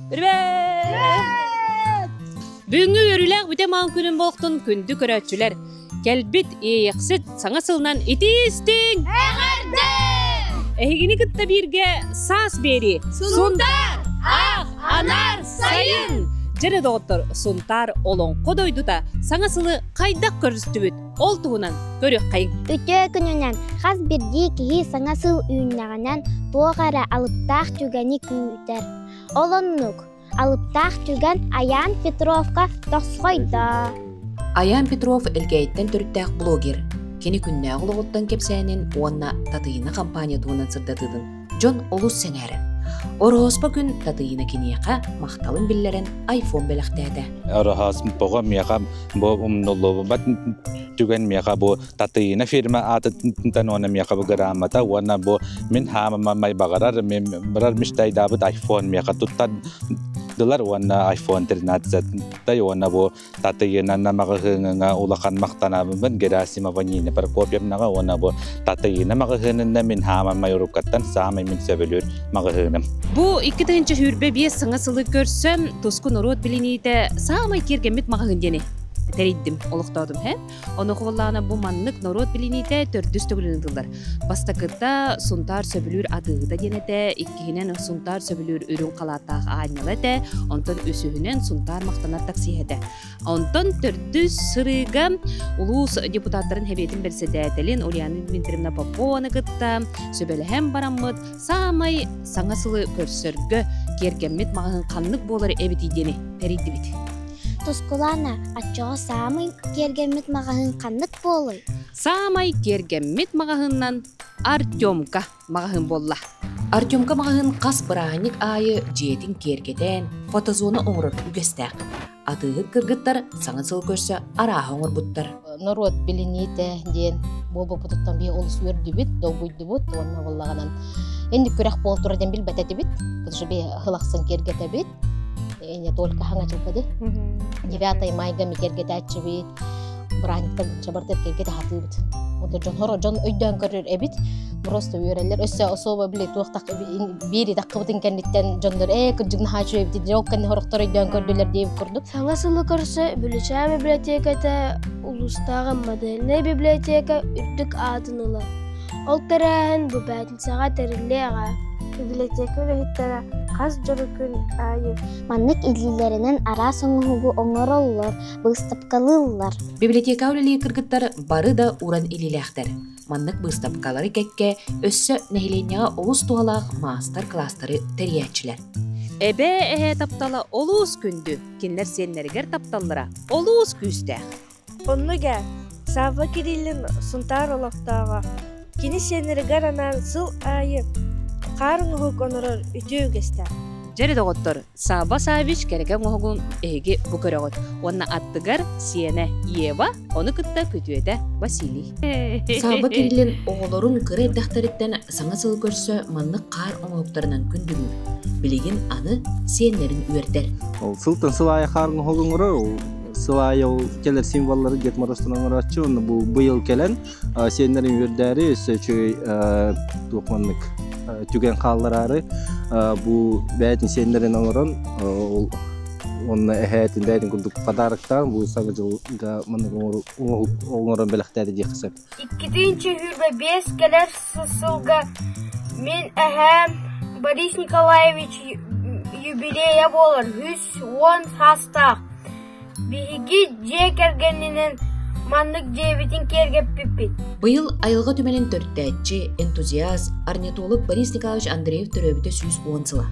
Привет! Бүгүҥҥү үөрүүлээх бүтэ маан күнүн болохтон күндү көрөөччүлэр! Кэлбит Иэйэхсит саҥа сылынан итии-истиҥ! Эҕэрдэ! Эһигини кытта бииргэ саас биэрии Сунтаар! Ах, анар, сайын! Дьэрэ доҕоттор, Сунтаар олоҥхо дойдута саҥа сылы хайдах көрүстүбүт? Ол туһунан көрүөххэйиҥ. Үтүө күнүнэн хас биирдии киһи саҥа сыл үүннэҕинэн туох эрэ алыптаах түгэни күүтэр. Ол оннук, алыптаах түгэн Айаан Петровка тосхойдо. Айаан Петров Элгээйиттэн төрүттээх блогер. Кини күннээҕи олоҕуттан кэпсээнин уонна Татыйына компания туһунан сырдатыытын дьон олус сэҥээрэр. Ороһооспо күн Татыйына киниэхэ махталын биллэрэн айфон бэлэхтээтэ. Ороһооспоҕо миэхэ бу умнуллубат түгэн миэхэ бу Татыйына фирма аатыттан уонна миэхэ бу грамота уонна бу мин хаамамай баҕарар мен барар мечтайдаабыт айфон миэхэ туттардылар уонна айфон 13 уонна бу Татыйына маҕаһыыҥҥа улахан махтанабын Герасимова Нина Прокопьевнаҕа уонна бу Татыйына маҕаһыынында мин хаамамай уруккаттан саамай мин сөбүлүүр маҕаһыыным. Бу 2025 саҥа сылы көрсөн туску норуот билиниитэ саамай киэргэммит маҕаһыын диэни тэрийдим, олохтоотум һэ. Онуоха буоллаҕына бу маннык норуот билиниитэ төрдүс төгүлүн ыытыллар. Бастакыта Сунтаар сөбүлүүр атыыһыта диэн этэ, иккиһинэн Сунтаар сөбүлүүр үрүҥ халааттаах аанньала этэ, онтон үсүһүнэн Сунтаар махтанар таксиһа этэ. Онтон төрдүс сырыыга улуус депутаттарын Сэбиэтин бэрэссэдээтэлин Ульяна Дмитриевна Попованы кытта сүбэлэһэн бараммыт саамай саҥа сылы көрсөргө киэргэммит маҕаһыын ханнык буолар эбитий диэни тэрийдибит. Тускулаана, оччоҕо саамай киэргэммит маҕаһыын ханнык буолуой? Саамай киэргэммит маҕаһыынынан Артемка маҕаһыын буолла. Артемка маҕаһыын хас бырааһынньык аайы дьиэтин киэргэтэн, фотозона оҥорор үгэстээх. Атыыһыт кыргыттар саҥа сыл көрсө арааһы оҥорбуттар. Норуот билиниитэ диэн буолбуппутуттан биһи олус үөрдүбүт, долгуйдубут уонна буоллаҕынан инник күрэх буол турар диэн билбэт этибит. Потому что биһи сыл ахсын киэргэтэбит. Не только хаҥа дьылга ди. 9 майга ми киэргэтээччибит. Бырааһынньыктан чабартар киэргэтэ хатыыбыт. Ото дьон хоро дьон өйдөөн көрөр эбит. Просто үөрэллэр. Өссө особо били туох так биир таккыбытын кэнниттэн дьоннор ээ кырдьык наһаа үчүгэй эбит ол кэнни хорохтор өйдөөн көрдүлэр диэбит курдук. Саҥа сылы көрсө Бүлүчээн библиотеката улуустааҕы модельнай библиотека үрдүк аатын ылар. Ол тэрээһин бу бээтинсэҕэ тэриллиэҕэ. Библиотека үлэһиттэрэ хас дьоро күн аайы Маннык илиилэринэн араас оҥоһугу оҥороллор, быыстапкалыыллар. Библиотека үлэлиир кыргыттар бары да уран илиилээхтэр. Маннык быыстапкалары кэккэ өссө нэһилиэнньэҕэ олус туһалаах маастар-кылаастары тэрийээччилэр. Эбээ эһээ таптала олус күндү, кинилэр сиэннэригэр тапталлара олус күүстээх. Оннук ээ, Савва Кириллин Сунтаар олохтооҕо. Кини сиэннэригэр анаан сыл аайы хаар оҥоһук онорор үтүө үгэстээх. Дьэ доҕоттор, Савва Саввич кэрэкэ оҥоһугун эһиги бу көрөҕүт. Уонна аттыгар сиэнэ Ева, ону кытта күтүөтэ Василий. Савва Кириллин оҕолорун кыра эрдэхтэриттэн саҥа сылы көрсө маннык хаар оҥоһуктарынан күндүлүүр. Билигин аны сиэннэрин үөрдэр. Ол сылтан сыл аайы хаар оҥоһугун оҥорор, ол сыл аайы ол кэлэр символлары Дед Морозтан оҥорооччу, онно бу быйыл кэлэн сиэннэрин үөрдээри өссө үчүгэй туох маннык түгэн хааллараары бу бэйэтин сиэннэрин оҥорон ол уонна эһээтин бэйэтин курдук подароктаан бу саҥа дьылга маннык оҥорон бэлэхтээри диэххэ сөп. 225 кэлэр сылга мин эһээм Борис Николаевич юбилейа буолар 110 саастаах. Биһиги дьиэ кэргэнинэн маннык дьиэбитин киэргэппиппит. Быйыл айылҕа түмэлин төрүттээччи, энтузиаст, орнитолог Борис Николаевич Андреев төрөөбүтэ 110 сыла.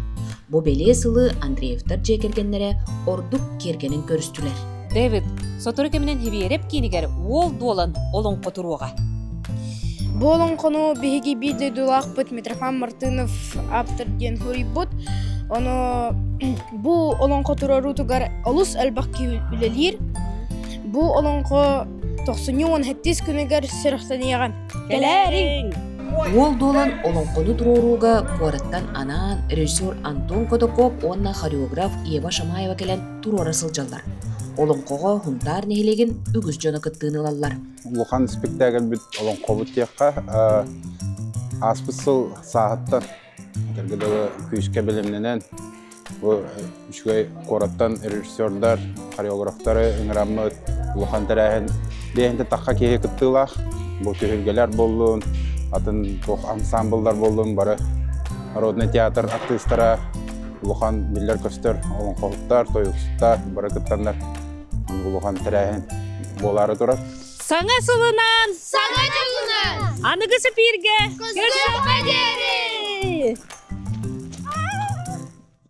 Бу бэлиэ сылы Андреевтар дьиэ кэргэннэрэ ордук киэргэнэн көрүстүлэр. Дэвид, сотору кэминэн Хибиэрэп киинигэр уол дуолан олоҥхо туруоҕа. Бу олоҥхону биһиги биир дойдулаахпыт Митрофан Мартынов ааптар диэн суруйбут. Ону бу олоҥхо туруоруутугар олус элбэх киһи үлэлиир. Бу олоҥхо тохсунньу уон сэттис күнүгэр сүрэхтэниэҕэ. Кэлээриҥ! Уол дуолан олоҥхону туруорууга куораттан анаан режиссер Антон Котоков уонна хореограф Ева Шамаева кэлэн туруора сылдьаллар. Олоҥхоҕо Һунтаар нэһилиэгин үгүс дьоно кыттыыны ылаллар. Улахан спектакльбит олоҥхобут диэххэ ааспыт сыл сааһыттан этэргэ дылы күүскэ бэлэмнэнэн. Бу үчүгэй куораттан режиссердар, хореографтары ыҥыраммыт улахан тэрээһин биэһинтэ тахха киһи кыттыылаах. Бу түһүлгэлэр буоллун, атын туох ансамбллар буоллун бары народный театр артыыстара улахан биллэр-көстөр олоҥхоһуттар, тойуксуттар бары кыттаннар улахан тэрээһин буолаары турар. Саҥа сылынан! Саҥа дьылынан! Аныгы сипииргэ Көрсүөххэ диэри!